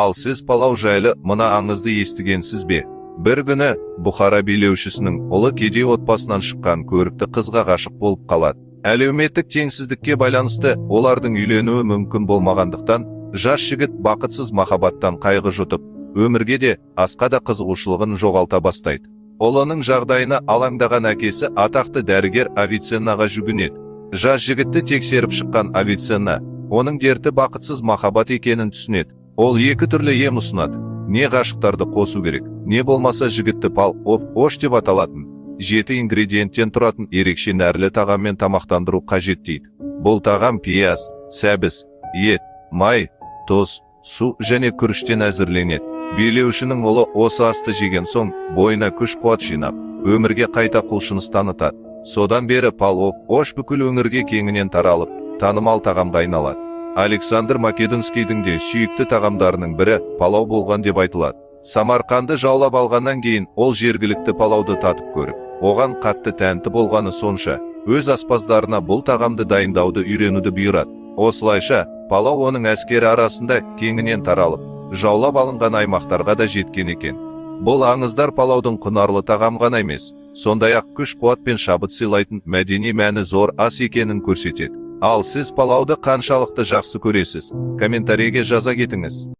Ал сіз палау жайлы мына аңызды естігенсіз бе? Бір күні Бұхара билеушісінің ұлы кедей отбасынан шыққан көрікті қызға ғашық болып қалады. Әлеуметтік теңсіздікке байланысты олардың үйленуі мүмкін болмағандықтан, жас жігіт бақытсыз махаббаттан қайғы жұтып, өмірге де, асқа да қызығушылығын жоғалта бастайды. Ұлының жағдайына алаңдаған әкесі атақты дәрігер Авиценнаға жүгінеді. Жас жігітті тексеріп шыққан Авиценна оның дерті бақытсыз махаббат екенін түсінеді. Ол екі түрлі ем ұсынады: не ғашықтарды қосу керек, не болмаса жігітті пал-ов ош деп аталатын жеті ингредиенттен тұратын ерекше нәрлі тағаммен тамақтандыру қажет дейді. Бұл тағам пияз, сәбіз, ет, май, тұз, су және күріштен әзірленеді. Билеушінің ұлы осы асты жеген соң бойына күш қуат жинап, өмірге қайта құлшыныс танытады. Содан бері палов ош бүкіл өңірге кеңінен таралып, танымал тағамға айналады. Александр Македонскийдің де сүйікті тағамдарының бірі палау болған деп айтылады. Самарқанды жаулап алғаннан кейін ол жергілікті палауды татып көріп, оған қатты тәнті болғаны сонша, өз аспаздарына бұл тағамды дайындауды үйренуді бұйырады. Осылайша палау оның әскері арасында кеңінен таралып, жаулап алынған аймақтарға да жеткен екен. Бұл аңыздар палаудың құнарлы тағам ғана емес, сондай-ақ күш қуат пен шабыт сыйлайтын мәдени мәні зор ас екенін көрсетеді. Ал сіз палауды қаншалықты жақсы көресіз? Комментарийге жаза кетіңіз.